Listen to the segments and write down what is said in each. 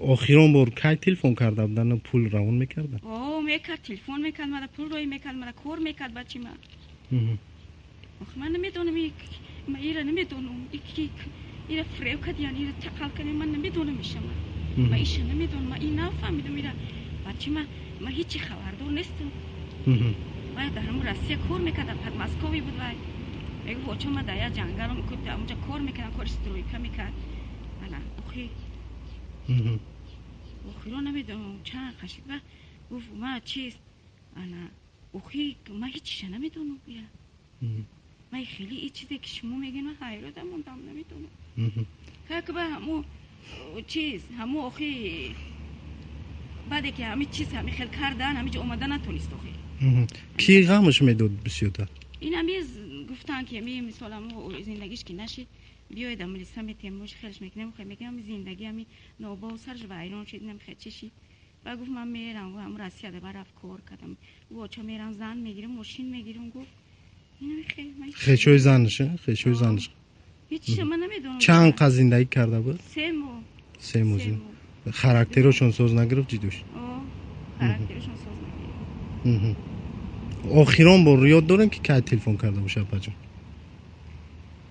Охирон бор кай телефон карда будан, пул равон мекарда? О, мекард, телефон мекард, мара пул роӣ мекард, мара кор мекард бачи ма. Ох, ман намедонам, ма ира намедонам, ира фиреб кардиян, ира тақал кардиян, ман намедонам иша ма. Ма иша намедонам, ма ин нафаҳмидам ира. Бачи ма, ма ҳечи хабардор нестам. Вай дар ҳамун Россия кор мекард, дар Подмосковье буд вай. Мегуфт, оча, ма дар як ҷангалам онҷа кор мекардам, кори стройка мекард. Ана, охи охиро намедонам чанд қашид ва гуфт, ма чиз, ана, охи ма ҳечиша намедонам ира. Ма хеле и чизе ки шумо мегӯед, ман ҳайрата мондам, намедонам. Как ба ҳаму чиз, ҳаму охи баъде ки ҳами чиз ҳами хел кардан, ҳамиҷо омада натонист охи. Кӣ ғамаш медод бисёртар? Ин ҳами гуфтанд ки ами мисол ҳаму зиндагиш ки нашид, биёед милиса метем, мош хелш мекунем, хел мекунем, ҳами зиндагӣ ҳами нобо сараш вайрон шид, инам хел чӣ шид. Ба гуфт, ман мерам, гуфт, ҳаму Россия да рафт кор кардам. Гуфт, оча, мерам, зан мегирам, мошин мегирам, гуфт. Инами хел Хешои занаш, хешои занаш. Ҳечиша ман намедонам. Чанд қад зиндагӣ карда буд? 3 моҳ. 3 моҳ. Характерошон соз нагирифт, ҷидӯш? О, характерошон соз нагирифт. Охирон бор ёд дорем ки кай телефон карда бошад, апаҷон?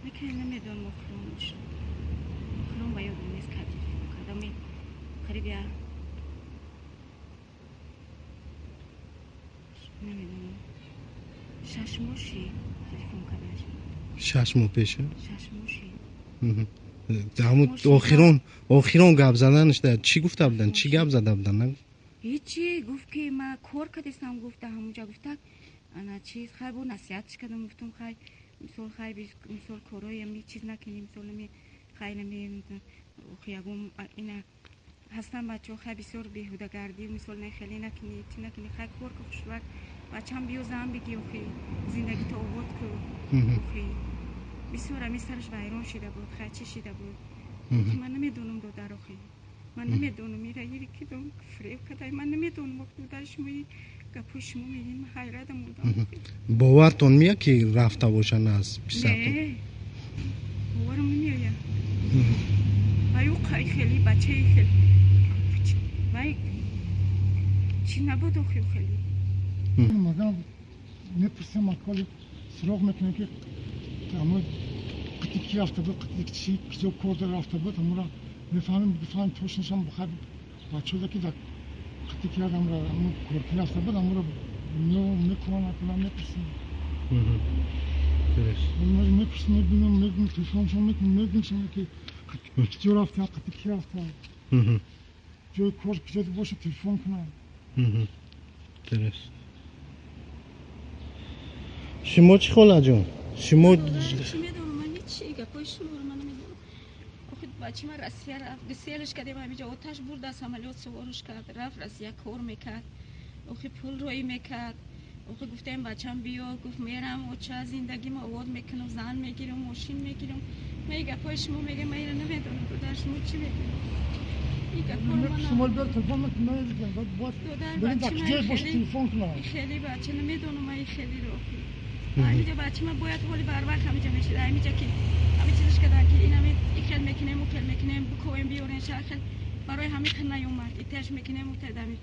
Накай, намедонам охиронш. Охирон ба ёдам нест кай телефон кардам. Қариб я намедонам. 6 моҳ шид телефон кардаш. 6 моҳ пеша? 6 моҳ шид. Ҳамун охирон гап заданаш чӣ гуфта буданд? Чӣ гап зада буданд? Ҳечи, гуфт ки ма кор кардестам, гуфт, ҳамунҷа гуфта, ана чиз, хай, бо насиҳатш кардам, гуфтам, хай, мисол, хай, мисол, корои ами чиз накунӣ, мисол, ами хай, нами ягон ина ҳастан бачаҳо, хай, бисёр беҳудагардӣ, мисол, не, хеле накунӣ, чӣ накунӣ, хай, кор ку, хушвак бачам, биё, зан бигӣ, охи зиндагито обод ку. Охи бисёр ами сараш вайрон шида буд, хай, чӣ шида буд, ман намедонам, додар, охи ман намедонам, ира ири кидом фиреб кардай, ман намедонам, додар, шумо гапҳои шумо мегӯед, ман ҳайрата мондам. Бовартон меяд ки рафта бошанд аз писартон? Не, боварам намеояд. Вай ӯ хеле бачаи хеле вай чӣ набуд охи хеле. Магам мепурсем, аколи суроғ мекунем ки ҳамо қити ки рафта буд, қити чи киҷо кор дора рафта буд, ҳамура мефаҳмем, бифаҳмем точношам. Бахайр, бачаҳо ки дар қити ки ҳамура ҳаму коркӣ рафта буд, ҳамура мекунам, акунам, мепурсем, мепурсем, мебинем, мегӯм, телефоншон мекунем, мегӯм ки киҷо рафта, қити ки рафта, ҷои кор киҷо боша, телефон кунам. Дуруст. Шумо чӣ, холаҷон, шумо? Чӣ медонам ман, ҳечи гапҳои шуморо ман намедонам. Охи бачи ман Россия рафт, гуселш кардем, ҳамиҷо оташ бурда, самолёт суворш кард, рафт Россия, кор мекард, охи пул роӣ мекард. Охи гуфтем, бачам биё, гуфт, мерам, оча, зиндагима обод мекунам, зан мегирам, мошин мегирам. Ман и гапҳои шумо мегӯям, ман ира намедонам, додар, шумо чӣ мегӯед, и гапҳоро хеле бача намедонам ман, и хелеро охи ҳамиҷа бача ман бояд ҳоли барвақт ҳамиҷа мешид, ҳамиҷа ки ҳами чизаш кардан ки ин ҳами и хел мекунем, у хел мекунем, бикоем, биёрен шаҳр, хел барои ҳами хел наёмад, иташ мекунем, утадами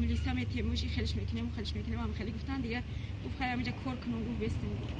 милиса метемуш, и хелш мекунем, у хелш мекунем, ҳами хеле гуфтан, дигар гуфт, хай, ҳамиҷа кор кунам, гуфт, бестем, гуфт.